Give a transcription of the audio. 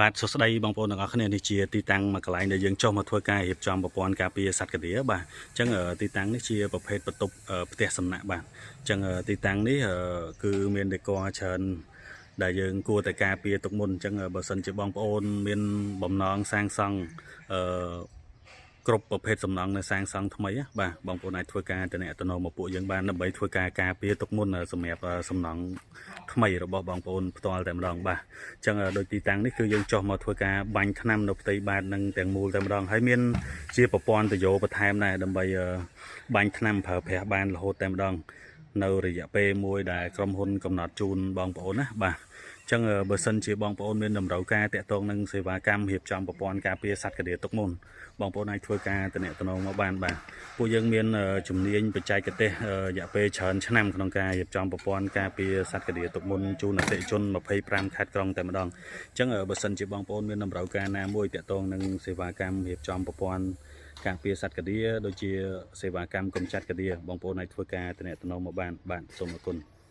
បាទសួស្តីបងប្អូនទាំងអស់គ្នានេះជាទីតាំងមួយកន្លែងដែលយើងចុះមកធ្វើការរៀបចំប្រព័ន្ធការពារសត្វកាដៀបាទអញ្ចឹងទីតាំងនេះជាប្រភេទបន្ទប់ផ្ទះសំណាក់បាទអញ្ចឹងទីតាំងនេះគឺមានដេកច្រើនដែលយើងគួរតែការពារទុកមុនអញ្ចឹងបើសិនជាបងប្អូនមានបំណងសាងសង់អឺ គ្រប់ប្រភេទសំណង់នៅសាងសង់ថ្មីណាបាទបងប្អូនអាចធ្វើការតំណតំណងមកពួកយើងបានដើម្បីធ្វើការការពារទុកមុនសម្រាប់សំណង់ថ្មីរបស់បងប្អូនផ្ទាល់តែម្ដងបាទអញ្ចឹងដោយទីតាំងនេះគឺយើងចុះមកធ្វើការបាញ់ថ្នាំនៅផ្ទៃបាតនឹងទាំងមូលតែម្ដងហើយមានជាប្រព័ន្ធតយោបន្ថែមដែរដើម្បីបាញ់ថ្នាំប្រើប្រាស់បានរហូតតែម្ដងនៅរយៈពេលមួយដែលក្រុមហ៊ុនកំណត់ជូនបងប្អូនណាបាទអញ្ចឹងបើសិនជាបងប្អូនមានតម្រូវការតាក់ទងនឹងសេវាកម្មរៀបចំប្រព័ន្ធការពារសត្វកាដៀទុកមុនបងប្អូនអាចធ្វើការតំណតំណងមកបានបាទពួកយើងមានជំនាញបច្ចេកទេសរយៈពេលច្រើនឆ្នាំក្នុងការរៀបចំប្រព័ន្ធការពារសត្វកាដៀទុកមុនជូនអតិថិជន25ខេត្តក្រុងតែម្ដងអញ្ចឹងបើសិនជាបងប្អូនមានតម្រូវការណាមួយតាក់ទងនឹងសេវាកម្មរៀបចំប្រព័ន្ធការពារសត្វកាដៀដូចជាសេវាកម្មកម្ចាត់កាដៀបងប្អូនអាចធ្វើការតំណតំណងមកបានបាទសូមអរគុណ។